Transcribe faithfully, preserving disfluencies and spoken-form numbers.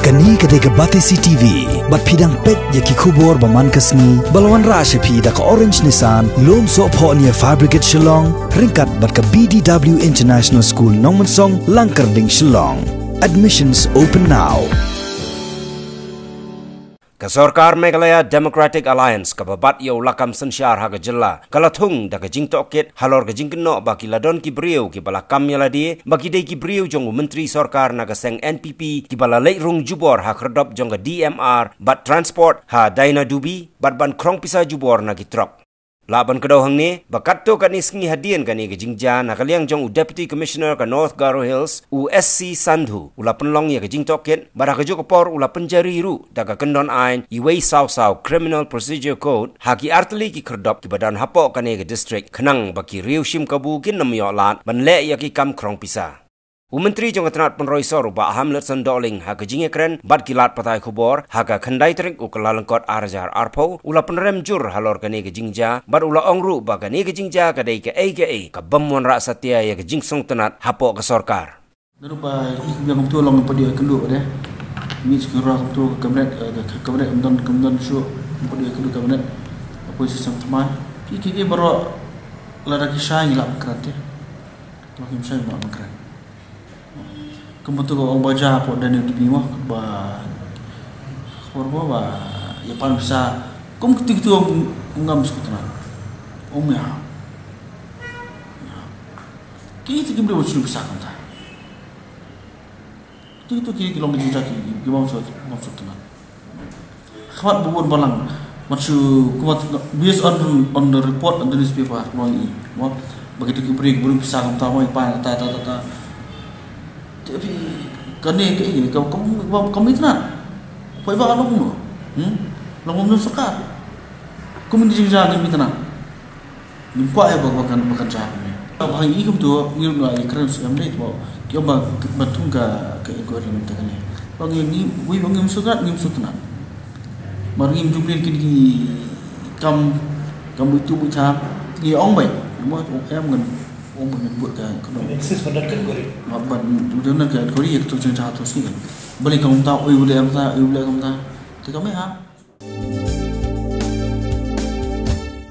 Kane ka dei ka Batesi T V, bad phi dang peit ïa ki khubor ba man ka sngi, ba la wanrah sha phi da ka Orange Nissan, Lumsohphohnia Fabricates Shillong, ryngkat bad ka B D W International School Nongmensong, Langkyrding, Shillong. Admissions open now. Ka sorkar Meghalaya Democratic Alliance kaba bat ïa u lakam synshar ha ka jylla, ka la thung da ka jingtohkit halor ka jingkynnoh ba ki la don ki briew kiba la kam ïa lade ba ki dei ki briew jong u myntri sorkar na ka seng N P P kiba la leit rung jubor ha khyrdop jong ka D M R bad Transport ha Dainadubi bad ban khrong pisa jubor na ki trok. Lah ban kdew hangne ba katto katne sngi hadien kane ka jingjia, na ka liang jong u Deputy Commissioner ka North Garo Hills, u S C Sandhu, u la pynlong ïa ka jingtohkit bad ha kajuh ka por u la pynjari ruh da ka kyndon aiñ uwei saw saw Criminal Procedure Code ha ki artylli ki khyrdop kiba don hapoh kane ka district, khnang ba ki riew shim kabu kin ym ïoh lad ban leh ïa ki kam khrong pisa. U Myntri jong ka tnat pynroi sor, u Bah Hamletson Dohling, ha ka jingïakren bad ki lad pathai khubor ha ka khyndai tarik u Kyllalyngkot ar hajar arphew, u la pynrem jur halor kane ka jingjia bad u la ong ruh ba kane ka jingjia ka dei kaei kaei kabym wanrah satia ïa ka jingsngewtynnat hapoh ka sorkar. Naduh ba i kumjuh kumto long, ym pat ïoh ïakynduh de. Mih sha ki rah kumto ka cabinet, eh, ka cabinet ym don, ym don shuh, ym pat ïoh ïakynduh cabinet. Ka poi system thymmai. Ki, ki, ki baroh lada ki shai ngi lah ban kren te. Lada kim shai ngi lah ban kren. Kumto ka ong ba jia hapoh Dainadubi mo, ba khubor mo ba ïa pan pisa. Kum kito kito ym ngam sngewtynnat. Ym ïa. Ki, ki, ki briew ba shu pisa kumta. Kito, kito ki, ki long ki jingja ki, ki bym sngewtynnat. Khmat ba bun balang. Mat shu, khmat, based on, on the report on the newspaper, kumno i, mo, ba kito ki briew, briew pisa kumta mo, i pan, ta, ta, ta, ta. Te phi, kane ka i, ka, ka, ka, kam itynnat. Poi ba long mo. Hmm? Long mo sorkar. Kum ini jingja ngim itynnat. Ngim kwah ïa ba, ba kan, ba kan jia kumne. Ba i kumto, ngi ruh ngi kren sngewbha ne, ba ki ong ba, ba thung ka, ka inquiry mynta kane. Ba ngi, ngi, wi ba ngim sngewtynnat, ngim sngewtynnat. Mar ngim ju mlien kine ki kam, kam buitu buitha, ngi ong bai. Mo, ong em ngan, ong ba ngan buh ka, ka. Exist for that category. Ba, ba, don ka category ïa ka tu jingja tu sngi kan. Balei kam ta, oi, balei kam ta, oi, balei kam ta. Te kam ïa.